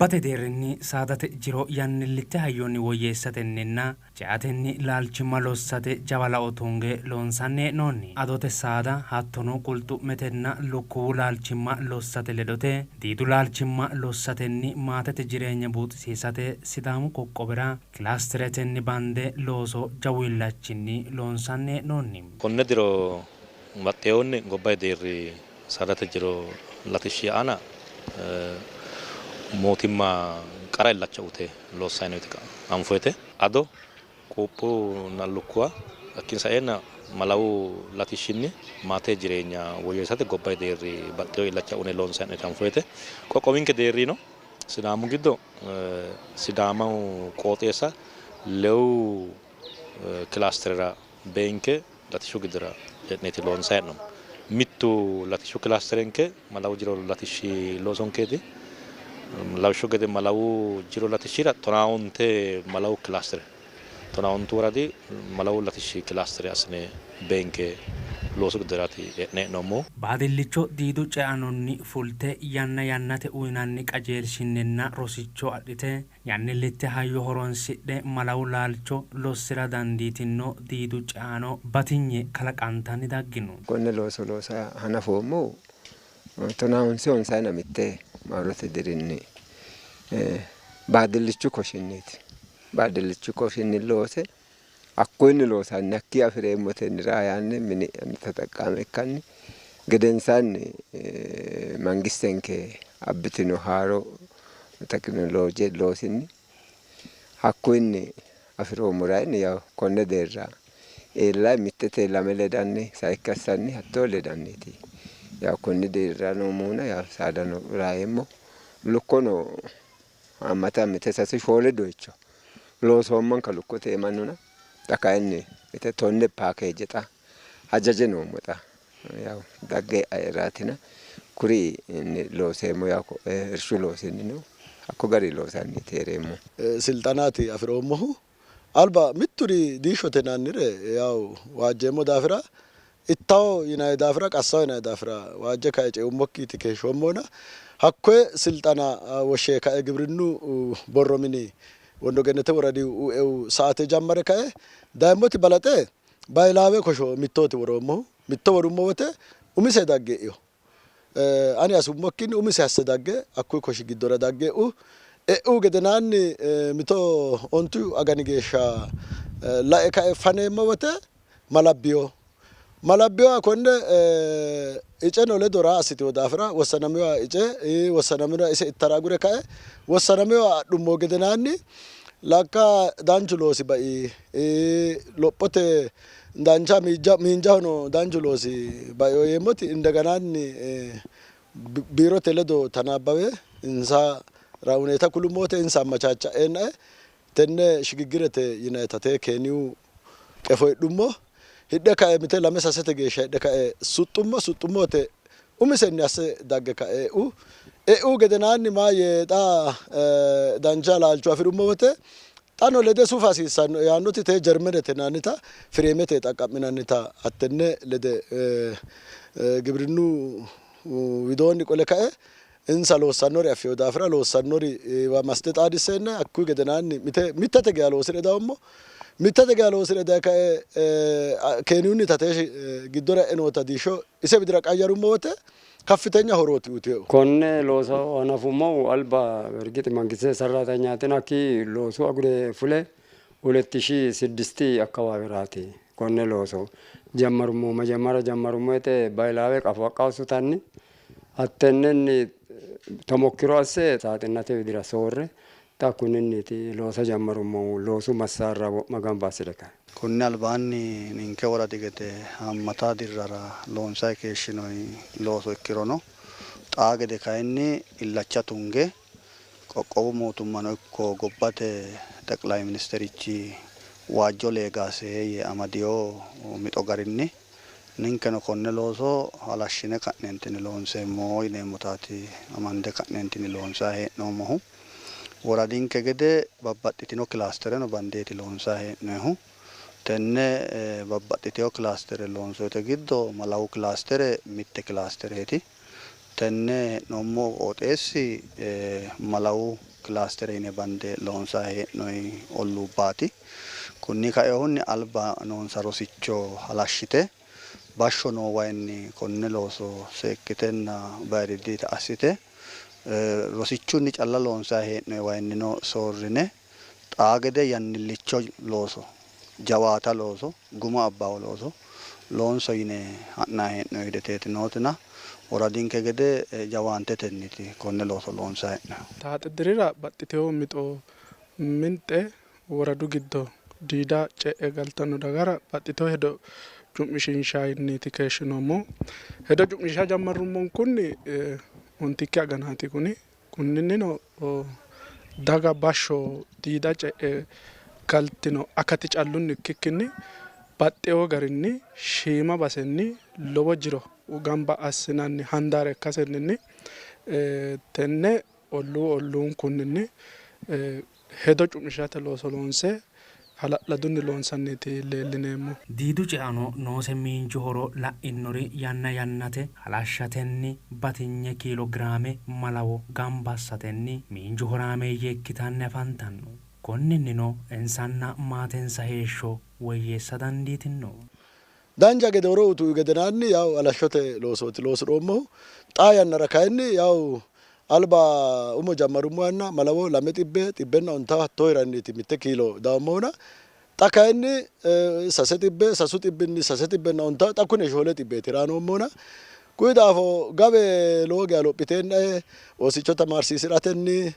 Gobbate deerrinni saadate jiro yannillitte hayyonni woyyeessatenninna ceatenni laalchimma lossate jawa lao tunge loonsanni hee'noonni. Adote saada hattono qulxu'metenna lukkuwu laalchimma lossate ledote diidu laalchimma lossatenni maatete jireenya buuxisiisate Sidaamu qoqqowira kilaasteretenni bande looso jawu illachinni loonsanni hee'noonni. Konne diro baxxeehunni gobbate deerri saadate jiro latishshi aana mootimma qara illacha uyite loossanni nooti anfoyite. Ado, quuphunna lukkuwa hakkiin saenna malawu latishshinni maate jireenya woyyeessate gobbate deerri baxxeewo illacha uyine loonsanni hee'noyiti anfoyite. Qoqqowinke deerrino Sidaamu giddo Sidaamu qooxeessa lewu kilaasterera beenke latishshu giddora e'neeti loonsanni hee'noommo. Mittu latishshu kilaasterenke malawu jiro latishshi loosonkeeti. Lawishshu gede malawu jiro latishshira 19 malawu kilaastere 19 woradi malawu latishshi kilaastere assine beenke loosu giddoraati e'ne hee'noommohu. Baadillicho diidu ceanonni fulte yanna yannate uynanni qajeelshinninna rosicho adhite yannillitte hayyo horonsidhe malawu laalcho lossi'ra dandiitinno diidu ceano batinye kalaqantanni daggino. Konne looso loosa hanafoommohu tonaa honse honsayina mitte maarote dirinni baadillichu koshinniiti. Baadillichu koshinni loose hakkoyinni loosanni hakkii afi'reemmotennira yaanni mini'yanni ተጠቃሚ ikkanni gedensaanni mangistenke abbitino haaro tekinolooje loosinni hakkoyinni afi'roommo rainni yaw konne deerra iilla mittete lame ledanni sayikki assanni hattoo ledanniiti. Yaw konni deerra noommohuna yaw saadano raeemmo lukkono haammata mite sase shoole doyicho loosoommonka lukkote eemannuna xa kayinni mite 10 paakeeje xa hajaje noommo xa yaw dagge aeraatina kuri looseemmo yaw irshu loosinni hakko gari loosanniiti heereemmo. Silxanaati afi'roommohu alba mitturi diishshote yinannire yaw waajjeemmo daafira ittawo yinanni daafira qassawo yinanni daafira waajje kae ceummokkiiti keeshshoommona hakkoye silxana woshshe kae gibrinnu borro mini Wondo Gennete woradi ueu saate jammare kae dayemmoti balaxe baylaawe kosho mittooti woroommohu mitto worummo wote umise dagge e'u ani asummokkinni umise hasse dagge hakkuyi koshi giddora dagge e'u e'u gedenaanni mito 10 agani geeshsha lae kae faneemmo wote malabbiyo malabbiyoha konne iceno ledo raa assitino daafira wossanaminoha ice wossanaminoha ise ittara agure kae wossanaminoha adhummo gedenaanni lakka danchu loosi bai lophote dancha miinjahono danchu loosi baio yeemmoti indeganaanni biirote ledo tanaabbawe insa rahuneeta kulummote insa ammachaacha'eennae tenne shigiggirete yinayita tee Keeniyu qefo hidhummo hidhe kae mite lame sasete geeshsha hidhe kae suxxummo suxxummote umisenni asse dagge kae e'u e'u gedenaanni maayye xa dancha laalcho afi'rummo wote xano lede sufa hasiissanno yaannoti tee Jarmenete yinannita fireemete xaqqa'minannita hattenne lede gibrinnu widoonni qole kae insa loossannori affino daafira loossannori maste xaadisseenna hakkuyi gedenaanni mittete geya loosi're dawummo mittete geya loosi're daye kae Keeniyunni tate giddora e'e noota diishsho ise widira qayyarummo wote kaffitenya horooti uyitinoe. Konne looso hanafummohu alba በእርግጥ መንግስት ሰራተኛ ቲናኪ loosu agure fule 2006 አካባቢ konne looso ጀመርሞ መጀመሪያ ጀመርሞ የተ ባይላዌ ቀፎ አቃውሱታኒ hattennenni tomokkiro asse saaxinnate widira soorre xa kunninniiti loosa jammarummohu loosu massaarra wo'ma gamba assire kae. Konni albaanni ninke woradi gede haammata dirrara loonsayi keeshshinoyi looso ikkirono xaa gede kayinni illacha tunge qoqqowu mootummano ikko gobbate ጠቅላይ ministerichi waajjo leegaase yee amadiyo mixo garinni ninkeno konne looso halashshine ka'neentinni loonseemmo yineemmotaati amande ka'neentinni loonsayi hee'noommohu. Woradinke gede babbaxxitino kilaastereno bandeeti loonsayi hee'noyihu. Tenne babbaxxitino kilaastere loonsoyite giddo malawu kilaastere mitte kilaastereeti. Tenne hee'noommo qooxeessi malawu kilaastere yine bande loonsayi hee'noyi olluubbaati. Kunni kaeehunni alba noonsa rosicho halashshite bashsho noo wayinni konne looso seekkitenna bayiriidita assite rosichunni calla loonsayi hee'noyi wayinnino soorrine xaa gede yannillicho looso jawaata looso guma abbawo looso loonso yine ha'nayi hee'noyi hideteeti nootina woradinke gede jawaantetenniti konne looso loonsayi hee'noyi. Taaxe dirira baxxitewo mixo minxe woradu giddo diida ce'e galtanno dagara baxxitewo hedo cu'mishiinshaayinniiti keeshshinoommo. Hedo cu'mishiisha jammarrummonkunni ontikki aganaati kuni. Kunninnino daga bashsho diida ce'e galtino akati callunni ikkikkinni baxxewo garinni shiima basenni lowo jiro gamba assinanni handaara ikkasenninni tenne olluu olluunkunninni hedo cu'mishate looso loonse hala'ladunni loonsanniiti leellineemmo. Diidu ceano noose miinju horo la'inori yanna yannate halashshatenni batinye kiilogiraame malawo gamba assatenni miinju horaameeyye ikkitanni afantanno. Konninnino insanna maatensa heeshsho woyyeessa dandiitinno. Dancha gede horo utu gedenaanni yaw halashshote loosooti loosi'roommohu. Xaa yannara kayinni yaw alba umo jammarummo yanna malawo 250 hattoo hiranniiti 1 kiilo daammohuna. Xa kayinni 300 350 350 xa kune 400 hiraanoommohuna. Kuyi daafo gawe lowo geya lophiteennae oosicho tamaarsiisi'ratenni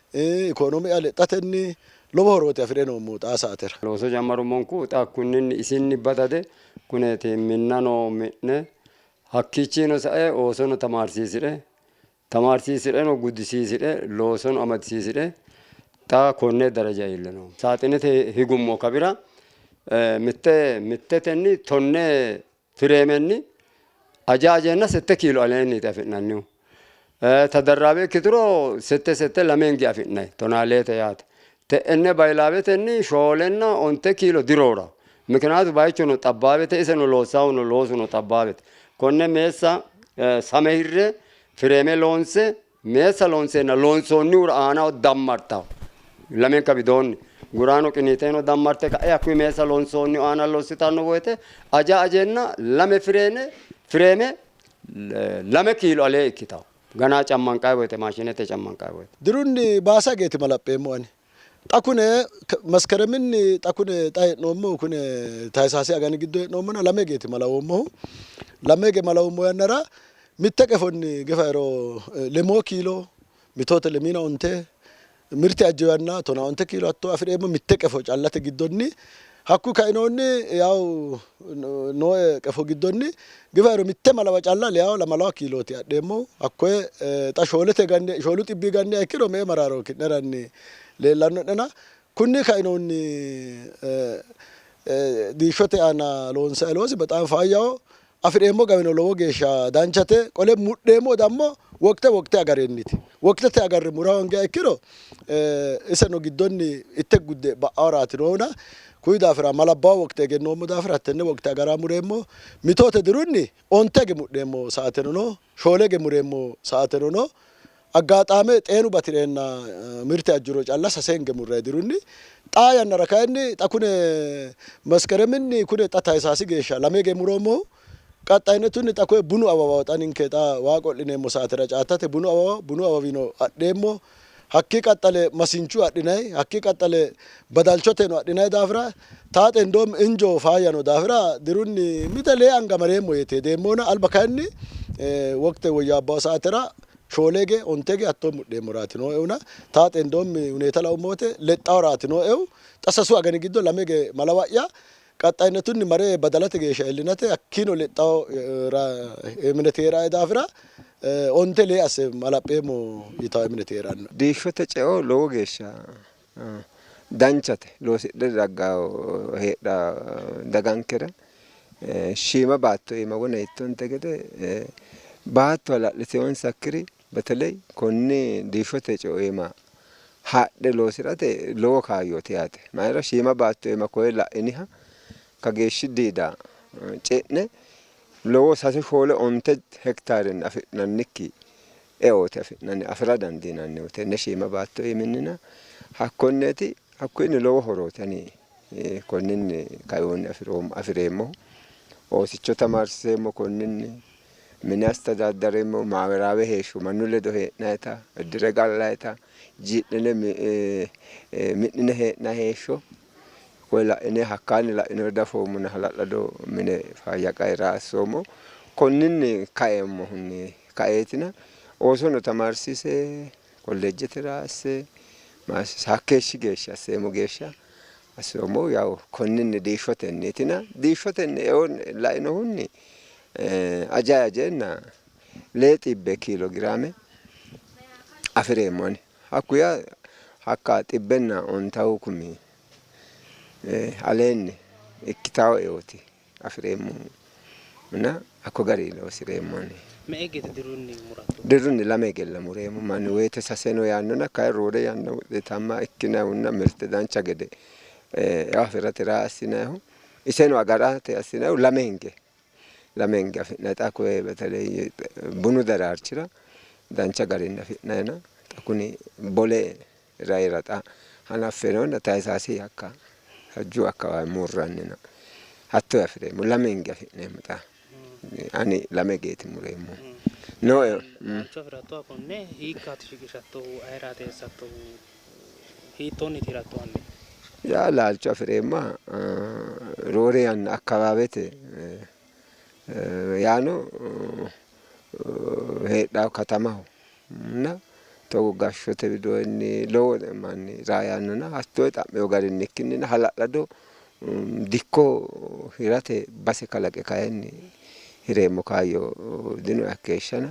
ikoonoome lexxatenni lowo horooti afi're noommohu xaa saatera. Looso jammarummonku xa kunninni isinni badade kuneeti minnano mi'ne hakkiichino sae oosono tamaarsiisi're tamaarsiisi'reno gudisiisi're loosono amadisiisi're xa konne daraja iille no. Saaxinete higummo kabira mitte mittetenni 10 fireemenni aja ajeenna 6 kiilo aleenniiti afi'nannihu. Tadarraabe ikkituro 6 6 lameengi afi'nayi 12 yaate. Te'enne baylaabetenni 4 9 kiilo diroora. Mikinaatu bayichono xabbaabete iseno loossahuno loosuno xabbaabete. Konne meessa same hirre fireeme loonse meessa loonseenna loonsoonnihura aanaho dammartaho. Lamenka widoonni guraano qiniiteeno dammarte ka'e hakkuyi meessa loonsoonni aana lossitanno woyite aja ajeenna 2 fireeme 2 kiilo alee ikkitaho. Ganaa cammanqayi woyite maashinete cammanqayi woyite. Dirunni baasa geeti malapheemmo ani. Xa kune maskereminni xa kune xa hee'noommohu kune Tayisaase agani giddo hee'noommona 2 geeti malawoommohu. 2 ge malawummo yannara mitte qefonni gefayiro 3 kiilo mitoote 29 mirte ajjo yanna 19 kiilo hatto afi'reemmo mitte qefo callate giddonni. Hakku kainoonni yaw nooe qefo giddonni gefayiro mitte malawa calla liyawo 2 kiilooti adheemmo. Hakkoye xa 4 xibbii ganniha ikkiro mee maraaro ki'neranni leellanno'nena. Kunni kainoonni diishshote aana loonsayi loosi bexaam faayyaho. Afi'reemmo gawino lowo geeshsha danchate. Qole mudheemmo dammo wokte wokte agarenniti. Woktete agarre mura hoongiha ikkiro iseno giddonni itte gudde ba'aworaati noona. Kuyi daafira malabbawo wokte egennoommo daafira hattenne wokte agaraa mureemmo. Mitoote dirunni 9 ge mudheemmo saateno no, 4 ge mureemmo saateno no. Aggaxaame xeenu batireenna mirte ajjuro calla 3 ge murrayi dirunni. Xaa yannara kayinni xa kune maskereminni kune xa Tayisaasi geeshsha 2 ge muroommohu. Qaxxayinetunni xa koye bunu awawa xa ninke xa waa qo'lineemmo saatera caattate bunu awawa bunu awawino adheemmo. Hakki qaxxale masinchu adhinayi, hakki qaxxale badalchoteno adhinayi daafira taaxe indoom injo faayyano daafira dirunni mite 4 anga mareemmo yeete hedeemmona. Alba kayinni wokte woyyaabbawo saatera 4 ge 9 ge hattoo mudheemmoraati nooehuna. Taaxe indoom huneeta laummo wote lexxaworaati nooehu. Xa 3 agani giddo 2 ge malawa'ya qaxxayinetunni mare badalate geeshsha iillinate hakkiino lexxawo eminete heerae daafira 9 lee asse malapheemmo yitawo eminete heeranno. Diishshote ceo lowo geeshsha danchate loosidhe daggawo heedha dagankera shiima baatto iima wona yittonte gede baatto hala'litewonsakkiri በተለይ konni diishshote ceo iima hadhe loosirate lowo kaayyooti yaate. Mayira shiima baatto iima koye la'iniha kageeshshi diida ce'ne lowo 3 4 9 hektaarenni afi'nannikki eote afi'nanni afira dandiinannihu tenne shiima baatto iiminnina hakkonneeti hakkunni lowo horooti ani konninni kayoonni afireemmohu oosicho tamaarsiseemmo konninni mine astadaaddareemmo maaweraawe heeshsho mannu ledo hee'nayita dire gallayita ji'nine mi'nine hee'nayi heeshsho koye la'ine hakkaanni la'inore dafoommona hala'lado mine faayya qaera assoommo konninni kaeemmohunni kaeetina oosono tamaarsiise kolleejjete asse hakkeeshshi geeshsha asseemmo geeshsha assoommo yaw konninni diishshotenniitina diishshotenni eo lainohunni ajayi ajeenna 6 kiilo giraame afireemmo ani hakku yaa hakka 150 kumi aleenni ikkitawo eooti afireemmohuna hakko gari loosireemmo ani. Me''e gede dirunni muratto? Dirunni 2 gella mureemmo mannu woyte 3 yaannona kayi roore yanna wuxxeetamma ikkinayihunna mirte dancha gede eo afirate raa assinayihu iseno agarate assinayihu 2 hinge 2 hinge afi'nayi xa koye beteley bunu daraarchira dancha garinni afi'nayina xa kuni bole raira xa hanaffe noonna tayisaasi hakka hajju akkawaawe murrannina hatto afireemmo 2 hinge afi'neemmo xa ani 2 geeti mureemmo no laalcho afirattoha konne hiikkaati shiqishattohu ayeraati eessattohu hiittoonniiti hirattohu hanni? Yaa laalcho afireemmoha roore yanna akkawaawete yaano heedhawo katamaho na togo gashshote widoonni lowo manni raa yaannona hattoo xa'meyo garinni ikkinnina hala'lado dikko hirate base kalaqe kayinni hireemmo kaayyo dino hakkeeshshana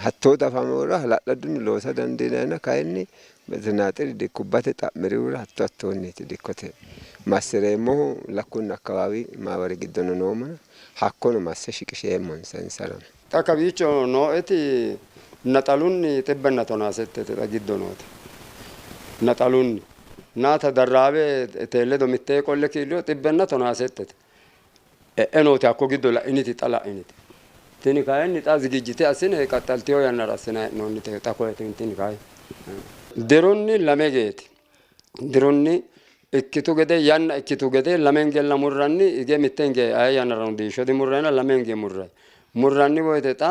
hattoo dafamora hala'ladunni loosa dandiinayina kayinni betenaaxiri dikkubbate xa'mirihura hatto hattoonniiti dikkote massireemmohu lakkunni akkawaawi maawari giddono noommona hakkono masse shiqisheemmonsa insarano. Xa kawiicho nooeti naxalunni 118 xa giddo noote naxalunni naata darraawe tee ledo mittee qolle kiirriro 118 e'e noote hakko giddo la'initi xa la'initi tini kayinni xa zigijjite assine qaxxalteyo yannara assinayi hee'noonnite xa koye tini kayi dirunni 2 geeti dirunni ikkitu gede yanna ikkitu gede 2 hingella murranni hige 1 hinge aye yannarano diishsho dimurrayina 2 hinge murrayi murranni woyite xa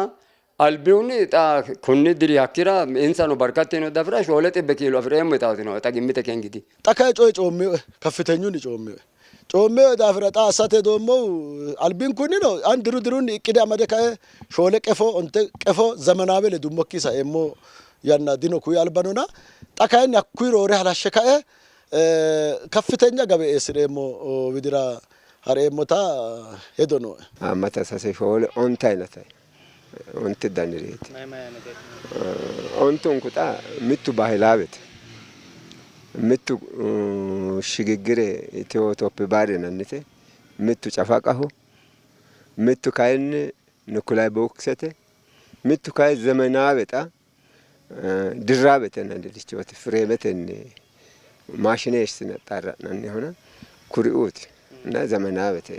albihunni xa kunni diri hakkira insano barkattino daafira 400 kiilo afireemmo yitaati nooe xa gimmite kengiti. Xa kayi coyi coomminoe kaffitenyunni coomminoe coomminoe daafira xa assate doommohu albinkunnino an diru dirunni iqqide amade kae 4 qefo 9 qefo zemenaawe ledummokki saeemmo yanna dino kuyi albanona xa kayinni hakkuyi roore halashshe kae kaffitenya gawe eessireemmo widira hareemmota hedo nooe. Haammata 3 4 9 ayinatayi 9 danireeti. Ontunku xa mittu bahilaawete mittu shigiggire Itiyoophiyu baari yinannite mittu cafaqaho mittu kayinni nukulay boksete mittu kayi zemenaawe xa dirraawete yinannirichooti fireemetenni maashine eessine xaarra'nannihona kuriuuti እና ዘመናዊete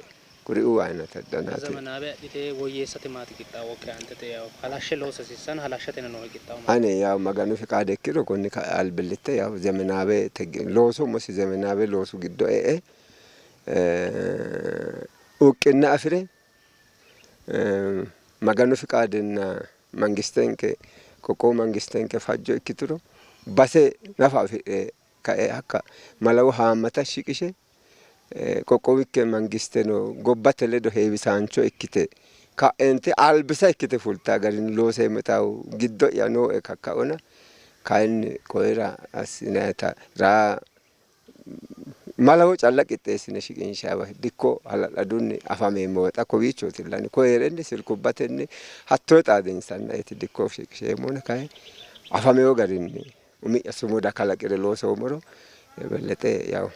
kuriuu ayinate danaati. Zemenaawe adhite woyyeessate maati qixxaawo aantete yaw halashshe loosa hasiissanno halashshateno noohe qixxaawo maati? Ane yaw Maganu fiqaade ikkiro konni albillitte yaw zemenaawe loosu umosi zemenaawe loosu giddo e'e uqqinna afire Maganu fiqaadenna mangistenke qoqqowu mangistenke fajjo ikkituro base nafa afidhe kae hakka malawo haammata shiqishe qoqqowikke mangisteno gobbate ledo heewisaancho ikkite ka'ente albisa ikkite fultaa garinni looseemmo giddo'ya nooe kakkaona kayinni koyira assinayita raa malawo calla qixxeessine shiqinshayiwa dikko hala'ladunni afameemmo xa kowiichootillani koyeerenni silkubbatenni hattoo xaadinsannaeti dikko shiqisheemmona kayi afameyo garinni umi'ya sumuda kalaqire loosoommoro የበለጠ ያው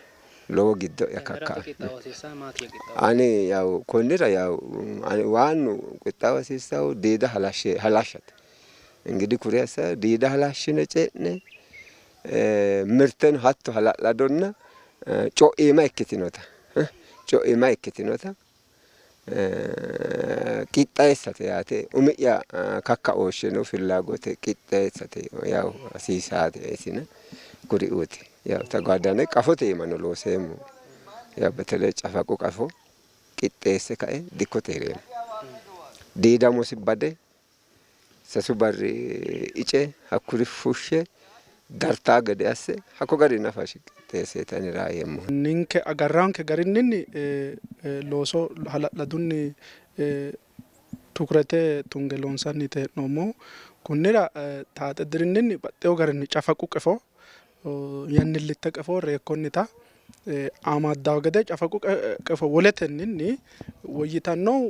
lowo giddo'ya kakka ani yaw konnira yaw ani waannu qixxaawo hasiissahu diida halashshate እንግዲህ kuri assa diida halashshine ce'ne mirteno hatto hala'ladonna co'iima ikkitinota co'iima ikkitinota Qixxeessate yaate umi'ya kakkaooshsheno fillaagote qixxeessate yaw hasiisaate isina kuriuuti yaw ተጓዳነ qafote iimano looseemmo yaw በተለይ cafaqu qafo qixxeesse kae dikkote hireemmo. Diidamosi bade sasu barri ice hakkuri fushshe dartaa gede asse hakko gari nafa qixxeesseeti ani raayemmohu. Ninke agarranke garinninni looso hala'ladunni tukurete tunge loonsanniiti hee'noommohu. Kunnira taaxe dirinninni baxxewo garinni cafaqu qefo yannillitte qefo reekkonnita amaddawo gede cafaqu qefo woletenninni woyyitannohu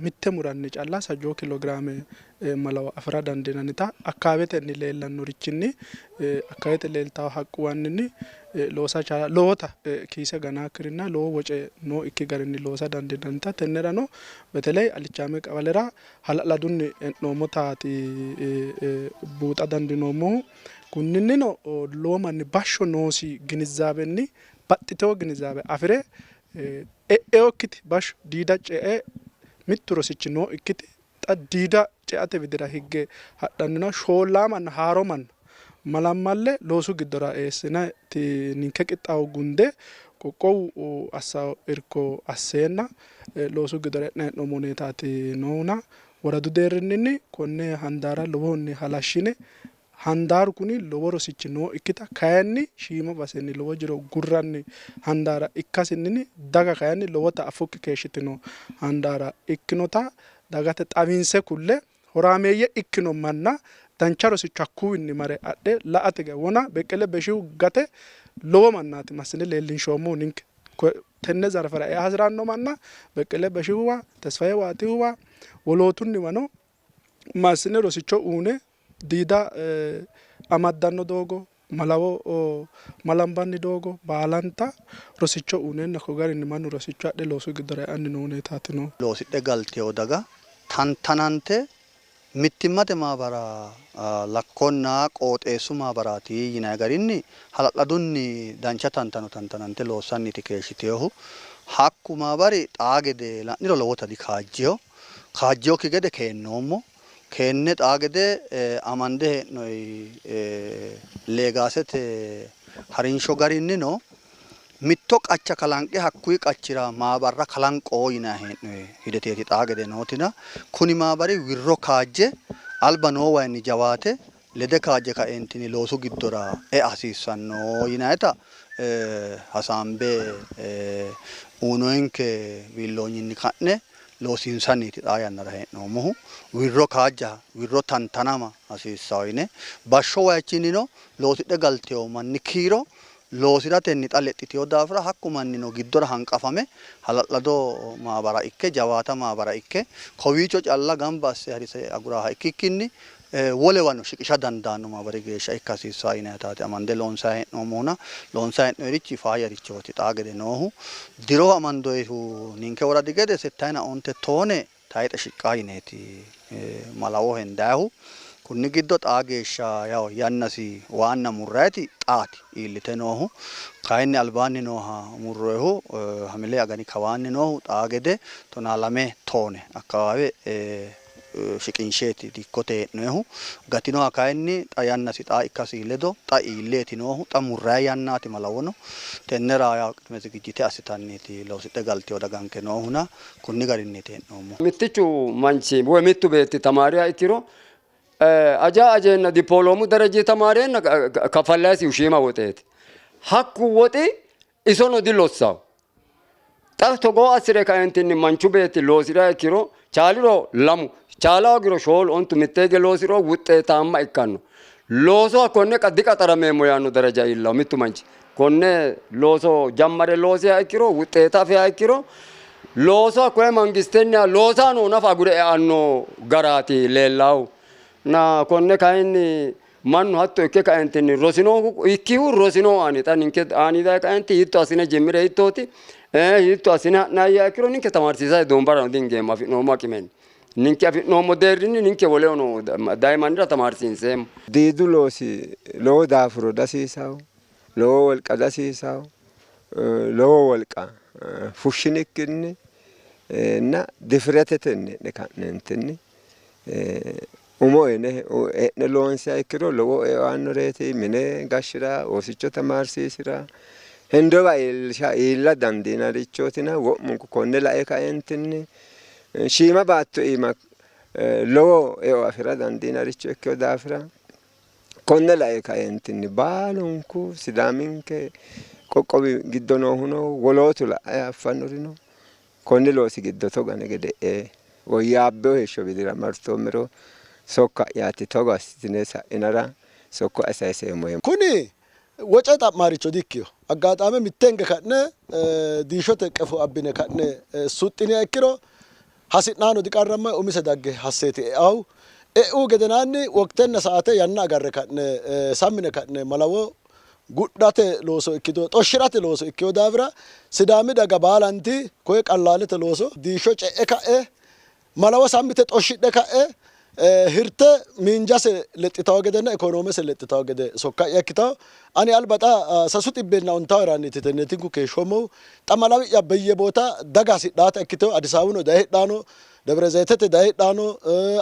mitte muranni calla sajjoo kiloogiraame malawo afira dandiinannita akkaawetenni leellannorichinni akkaawete leeltawo haqquwanninni loosa chaala lowota kiise ganaakkirinna lowo woce nookki garinni loosa dandiinannita tennerano በተለይ alichaame qawalera hala'ladunni e'noommotaati buuxa dandiinoommohu. Kunninnino lowo manni bashsho noosi ginizaabenni baxxitewo ginizaabe afire e'eokkiti bashsho diida ce'e mittu rosichi nookkiti xa diida ceate widira higge hadhannona shoollaamanna haaro manna malammalle loosu giddora eessinati ninke qixxaawo gunde qoqqowu assawo irko asseenna loosu giddora e'ne hee'noommo huneetaati noona woradu deerrinninni konne handaara lowohunni halashshine handaaru kuni lowo rosichi nookkita kayinni shiima basenni lowo jiro gurranni handaara ikkasinni daga kayinni lowota affukki keeshshitino handaara ikkinota dagate xawinse kulle horaameeyye ikkino manna dancha rosicho hakkuwinni mare adhe la'ate wona Beqqele Beshihu gate lowo mannaati massine leellinshoommohu ninke tenne zarfera ea hasiranno manna Beqqele Beshihuwa Tesfaye Waatihuwa wolootunniwano massine rosicho uune diida amaddanno doogo malawo malambanni doogo baalanta rosicho uuneenna ko garinni mannu rosicho adhe loosu giddora eanni noo huneetaati noohu. Loosidhe galtewo daga tantanante mittimmate maabara lakkonna qooxeessu maabaraati yinanni garinni hala'ladunni dancha tantano tantanante loossanniiti keeshshiteyohu. Hakku maabari xaa gede la'niro lowota dikaajjeho. Kaajjeyokki gede keennoommo. Keenne xaa gede amande hee'noyi leegaasete harinsho garinnino mitto qacha kalanqe hakkuyi qachira maabarra kalanqoo yinanni hee'noyi hideteeti xaa gede nootina kuni maabari wirro kaajje alba noo wayinni jawaate lede kaajje kaeentini loosu giddora ea hasiissanno yinayita hasaambe uunoyinke biilloonyinni ka'ne loosiinsanniiti xaa yannara hee'noommohu. Wirro kaajja wirro tantanama hasiissawo yine bashsho wayichinnino loosidhe galtewo manni kiiro loosiratenni xa lexxiteyo daafira hakku mannino giddora hanqafame hala'lado maabara ikke jawaata maabara ikke kowiicho calla gamba asse harise aguraaha ikkikkinni wolewano shiqisha dandaanno maabari geeshsha ikka hasiissawo yinayitaati amande loonsayi hee'noommohuna loonsayi hee'noyirichi faayyarichooti xaa gede noohu. Diro amandoyihu ninke woradi gede 69 toone tayixe shiqqaa yineeti malawo hendayihu. Kunni giddo xaa geeshsha yaw yannasi waanna murrayiti xaati iillite noohu. Kayinni albaanni nooha murroyihu hamile agani kawaanni noohu xaa gede 12 toone akkawaawe shiqinsheeti dikkote hee'noyihu. Gatinoha kayinni xa yannasi xaa ikkasi ledo xa iilleeti noohu xa murrayi yannaati malawono tennera yaw qidime zigijite assitanniiti loosidhe galteyo daganke noohuna kunni garinniiti hee'noommohu. Mittichu manchi woy mittu beetti tamaariha ikkiro aja ajeenna dippoloomu dereji tamaareenna kaffallayisihu shiima woxeeti. Hakku woxi isono dilossawo. Xa togoo assire kaentinni manchu beetti loosiriha ikkiro chaaliro 2 chaala hoogiro 4 ontu mitteege loosiro wuxxeetaamma ikkanno. Looso hakkonne diqaxarameemmo yaanno daraja iillawo mittu manchi. Konne looso jammare loosiha ikkiro wuxxeeta afiha ikkiro looso hakkoye mangistenniha loosaano nafa agure eanno garaati leellawo. Na konne kayinni mannu hatto ikke kaentinni rosinohu ikkihu rosino ani xa ninke aani daye kaenti hiitto assine jimmire hiittooti hiitto assine ha'nayya ikkiro ninke tamaarsiisate doombarano dingeemmo afi'noommo aqimenni. Ninke afi'noommo deerrinni ninke wolehono daye mannira tamaarsiinseemmo. Diidu loosi lowo daafuro dasiisawo, lowo wolqa dasiisawo, lowo wolqa fushshinikkinni እና difretetenni e'ne ka'neentinni umo e'ne loonsiha ikkiro lowo eo aannoreeti. Mine gashshira, oosicho tamaarsiisira hendowa iilla dandiinarichootina wo'munku konne lae kaeentinni shiima baatto iima lowo eo afira dandiinaricho ikkino daafira konne lae kaeentinni baalunku Sidaaminke qoqqowi giddo noohuno wolootu la'e affannorino konni loosi giddo togo ane gede woyyaabbewo heeshsho widira martoommero sokka'yaati togo assitine sa'inara sokko'ya sayiseemmo. Kuni woce xa'maaricho dikkino. Aggaxaame mittenge ka'ne diishote qefo abbine ka'ne suxxiniha ikkiro hasi'naano diqarramma umise dagge hasseeti e'ahu. E'u gedenaanni woktenna sa'ate yanna agarre ka'ne sammine ka'ne malawo gudhate looso ikkito xoshshirate looso ikkino daafira Sidaami daga baalanti koye qallaalete looso diisho ce'e ka'e malawo sammite xoshshidhe ka'e hirte miinjase lexxitawo gedenna ikonoomese lexxitawo gede sokka'ya ikkitawo. Ani alba xa 350 iranniti tenneetinku keeshshoommohu xa malawi'ya beyye boota daga hasidhaata ikkitewo. Addis Ababuno daye hidhaano, Debre Zayitete daye hidhaano,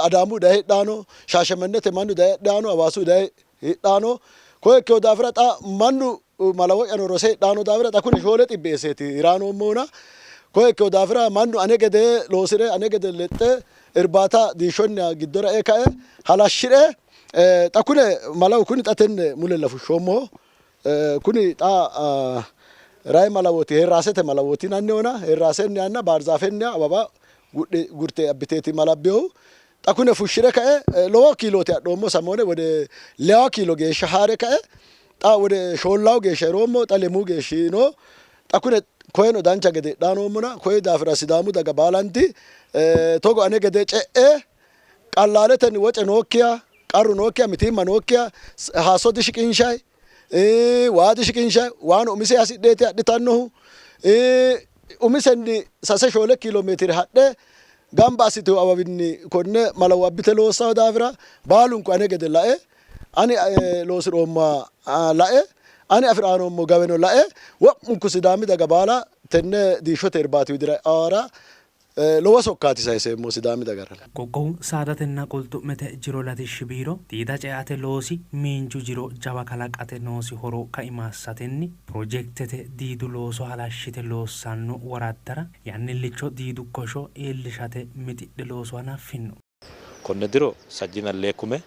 Adaamu daye hidhaano, Shaashemennete mannu daye hidhaano, Hawaasu daye hidhaano. Koye ikkino daafira xa mannu malawo'yano rose hidhaano daafira xa kuni 400 eesseeti hiraanoommohuna. Koye ikkino daafira mannu ane gede loosire ane gede lexxe irbaata diishonniha giddora ee kae halashshire xa kune malawu kuni xa tenne mulella fushshoommoho. Kuni xa rai malawooti, herraasete malawooti yinannihona. Herraasennihanna baarzaafenniha ababa gurte abbiteeti malabbehu. Xa kune fushshire kae lowo kiilooti adhoommo samoone wode 2 kiilo geeshsha haare kae xa wode 4 geeshsha hiroommo, xa 3 geeshshi no. Xa kune koyeno dancha gede hidhaanoommona. Koye daafira Sidaamu daga baalanti togo ane gede ce'e qallaaletenni woce nookkiha, qarru nookkiha, mitiimma nookkiha, haasso dishiqinshayi, waa dishiqinshayi, waano umise hasidheeti adhitannohu. Umisenni 3 4 kiiloomeetire hadhe gamba assitewo awawinni konne malawo abbite loossawo daafira baalunku ane gede lae, ani loosiroomma lae, ani afi'raanoommo gaweno lae, wo'munku Sidaami daga baala tenne diishote irbaati widira e'ara lowo sokkaati sayiseemmo Sidaami dagara. Qoqqowu saadatenna qulxu'mete jiro latishshi biiro diida ceate loosi miinju jiro jawa kalaqate noosi horo kaima assatenni pirojekitete diidu looso halashshite loossanno woraddara yannillicho diidu kosho iillishate mixidhe looso hanaffino. Konne diro 32 kume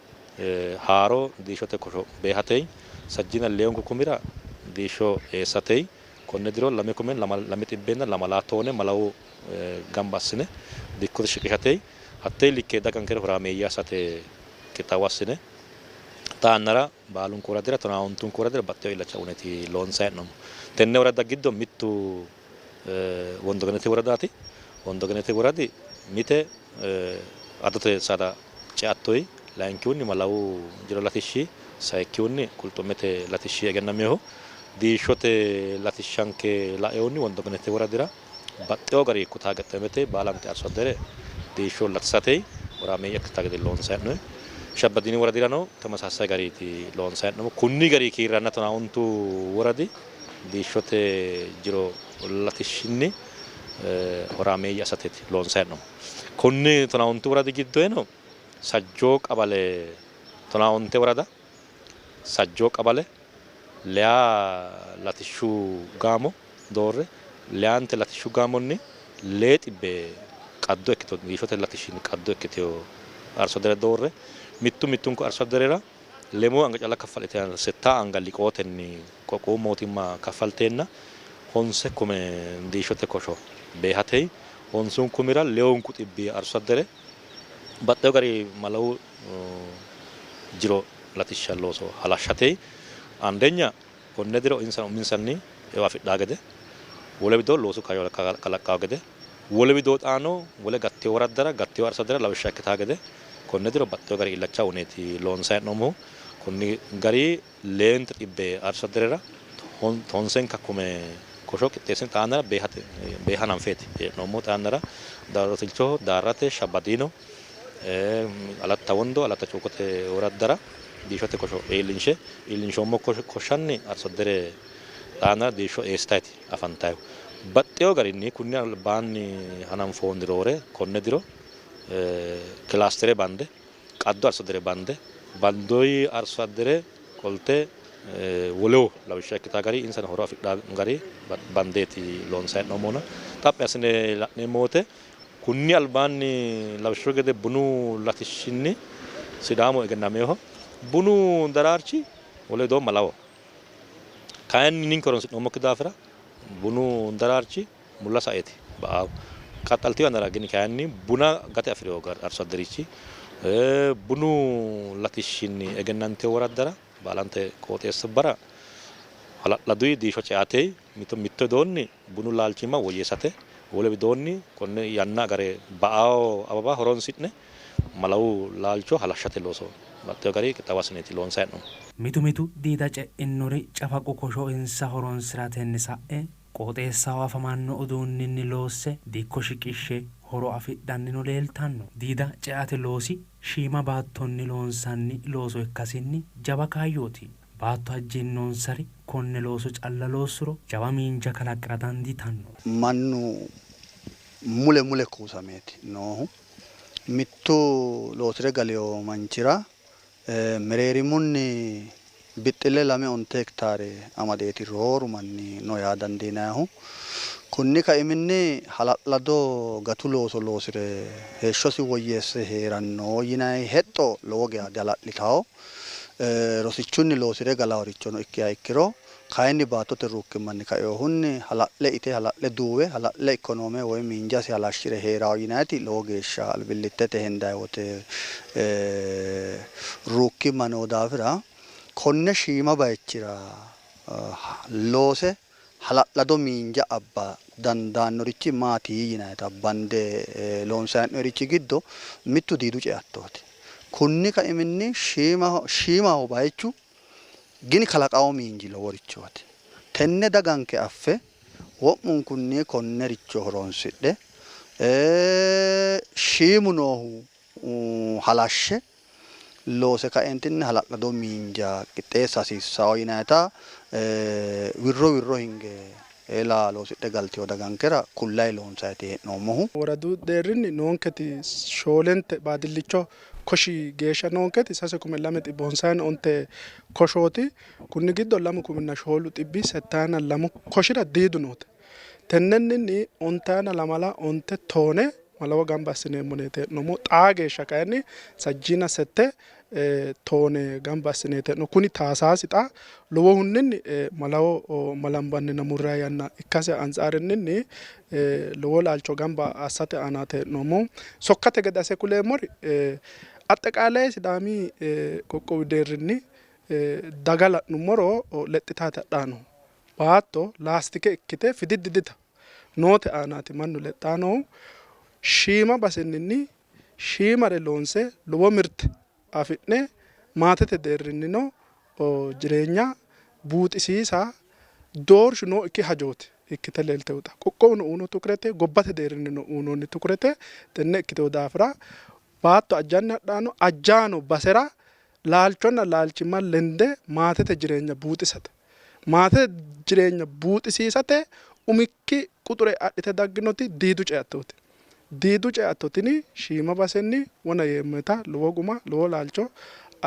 haaro diishote kosho beehatey, 32 kumira diisho eessatey, konne diro 2 kume 202 toone malawo gamba assine dikkote shiqishatey, hattee likke dagankere horaameeyye assate qixxaawo assine xaannara baalunku woradira 19 woradira baxxewo illacha uneeti loonsayi hee'noommo. Tenne woradda giddo mittu Wondogenete woradaati. Wondogenete woradi mite adote saada ceattoyi, layinkihunni malawu jiro latishshi, sayikkihunni qulxu'mete latishshi egennaminoho. Diishote latishshanke laeehunni Wondogenete woradira baxxewo gari kutaa gexxemete baalante arso addere diisho latisatey horaameeyye ikkita gede loonsayi hee'noonni. Shabbadiini woradirano ተመሳሳይ gariiti loonsayi hee'noommo. Kunni gari kiirranna 19 woradi diishote jiro latishshinni horaameeyye assateeti loonsayi hee'noommo. Kunni 19 woradi giddoyeno sajjoo qabale 19 worada sajjoo qabale leya latishshu gaamo doorre leyaante latishshu gaamonni 200 qaddo ikkito diishote latishshinni qaddo ikkitewo arso addere doorre mittu mittunku arso adderera 3 anga calla kaffalite 6 anga liqootenni qoqqowu mootimma kaffalteenna 9 kume diishote kosho beehatey, 9 kumira 200 arso addere baxxewo gari malawu jiro latishsha looso halashshatey አንደኛ konne diro insa uminsanni eo afidhaa gede, wole widoo loosu kaayyo kalaqqawo gede, wole widoo xaano wole gattewo woraddara gattewo arso addera lawishsha ikkitaa gede konne diro baxxewo gari illacha uneeti loonsayi hee'noommohu. Konni gari 200 arso adderera 9 kume kosho qixxeessine xaannara beeha hananfeeti hee'noommohu. Xaannara Dawaro Silchoho, Daarrate, Shabbadiino, Alatta Wondo, Alatta Cuukote woraddara diishote kosho iillinshe iillinshoommo koshanni arso addere xaannara diisho eessitayti afantayihu. Baxxeewo garinni kunni albaanni hananfoonni roore konne diro kilaastere bande qaddo arso addere bande bandoyi arso addere qolte woleho lawishsha ikkita gari insano horo afidha gari bandeeti loonsanni hee'noommona xaphi assine la'neemmo wote kunni albaanni lawishshu gede bunu latishshinni Sidaamu egennameeho bunu daraarchi wole widoonni malawo kayinni ninke horonsi'noommokki daafira bunu daraarchi mulla saeeti ba'aahu. Qaxxaltiyo yannara gini kayinni buna gate afi'rino arso adderichi bunu latishshinni egennantino woraddara baalante qooxeessubbara hala'laduyi diisho ceate mitto widoonni bunu laalchimma woyyeessate wole widoonni konne yanna agare ba'awo ababa horonsi'ne malawu laalcho halashshate looso baxxeewo gari qixxaawo assineeti loonsanni hee'noommo. Mitu mitu diida ce'inori cafaqu kosho insa horonsiratenni sa'e qooxeessaho afamanno uduunninni loosse dikko shiqishshe horo afidhannino leeltanno. Diida ceate loosi shiima baattonni loonsanni looso ikkasinni jawa kaayyooti. Baatto ajjinnonsari konne looso calla loossuro jawa miinja kalaqi'ra dandiitanno. Mannu mule mule kuusameeti noohu. Mittu loosire galiyo manchira mereerimunni bixxile 2-5 hektaare amadeeti rooru manni no yaa dandiinannihu. Kunni kaiminni hala'lado gatu looso loosire heeshshosi woyyeesse heeranno yinanni hexxo lowo geya dihala'litawo. Rosichunni loosire galaworichono ikkiha ikkiro kayinni baattote ruukkimanni kainohunni hala'le ite hala'le duuwe hala'le ikonoome woyi miinjasi halashshire heerawo yinanniti lowo geeshsha albillittete hendayi wote ruukkimma noo daafira konne shiima bayichira loose hala'lado miinja abba dandaannorichi maati yinannita bande loonsanni hee'noonnirichi giddo mittu diidu ceattooti. Kunni kaiminni shiimaho bayichu gini kalaqamu miinji loworichooti. Tenne daganke affe wo'munkunni konnericho horonsidhe shiimu noohu halashshe loose kaentinni hala'lado miinja qixxeessa hasiissawo yinannita wirro wirro hinge eela loosidhe galtiyo dagankera kullayi loonsayti hee'noommohu. Woradu deerrinni noonketi shoolente baadillicho koshi geeshsha noonketi 3,295 koshooti. Kunni giddo 2,472 koshira diidu noote. Tennenninni 94 toone malawo gamba assineemmo neete hee'noommo. Xaa geeshsha kayinni 68 toone gamba assineete hee'noommo. Kuni taasaasi xa lowohunninni malawo malambanninna murrayi yanna ikkase antsaarenninni lowo laalcho gamba assate aanaati hee'noommo. Sokkate gede asse kuleemmori አጠቃላይ ሲዳሚ qoqqowi deerrinni daga la'nummoro lexxitaate hadhaa baatto laastike ikkite fididdidita noote aanaati mannu lexxaa noohu. Shiima basenninni shiimare loonse lowo mirte afi'ne maatete deerrinnino jireenya buuxisiisa doorshu nookki hajooti ikkite leeltewota. Qoqqowuno uuno tukurete gobbate deerrinnino uunoonni tukurete tenne ikkitewo daafira baatto ajjanni hadhaano ajjaano basera laalchonna laalchimma lende maatete jireenya buuxisate. Maatete jireenya buuxisiisate umikki quxure adhite dagginoti diidu ceattooti. Diidu ceatto tini shiima basenni wona yeemmota lowo guma lowo laalcho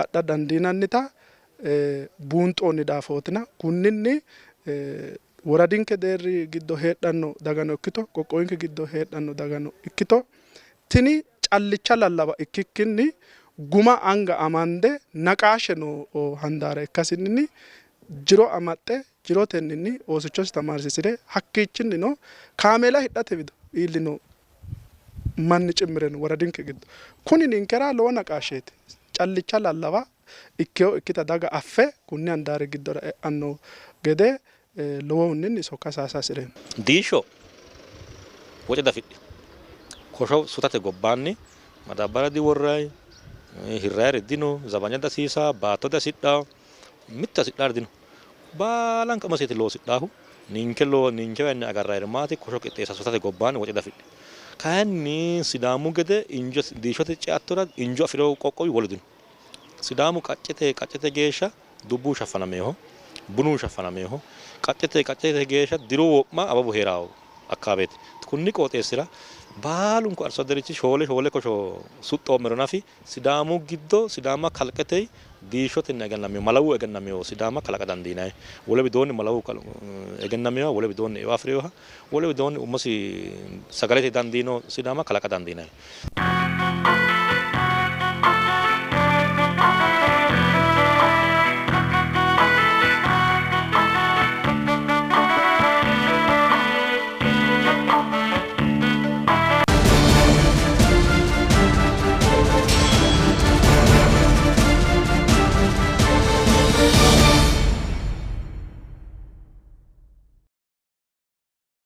adha dandiinannita buunxoonni daafootina kunninni woradinke deerri giddo heedhanno dagano ikkito qoqqowinke giddo heedhanno dagano ikkito tini callicha lallaba ikkikkinni guma anga amande naqaashe noo handaara ikkasinni jiro amaxxe jirotenninni oosichosi tamaarsisire hakkiichinnino kaameela hidhate wido iillino manni cimmire no woradinke giddo. Kuni ninkera lowo naqaasheeti. Callicha lallaba ikkeyo ikkita daga affe kunni handaari giddora e'anno gede lowohunninni sokka sayisa hasireemmo. Diisho woce dafidhi kosho sutate gobbaanni madaabbara diworrayi hirrayiri dino zabanya dasiisa baatto dasidhaa mitte hasidhaari dino baalanka umoseeti loosidhaahu ninke ninkewaanni agarrayiri maati kosho qixxeessa sutate gobbaanni woce dafidhi. Kayinni Sidaamu gede injo diishote ceattora injo afi'rino qoqqowi wolu dino. Sidaamu qaccete qaccete geeshsha dubbu shaffanameeho bunu shaffanameeho qaccete qaccete geeshsha diru wo'ma ababu heeraawo akkawaaweeti. Kunni qooxeessira baalunku arso adderichi shoole shoole kosho suxxoommero nafi Sidaamu giddo Sidaama kalqete diishshotenni egennamino malawu egennamino Sidaama kalaqa dandiinanni. Wole widoonni malawu egennaminoha, wole widoonni eo afi'rinoha, wole widoonni umosi sagalete dandiino Sidaama kalaqa dandiinanni.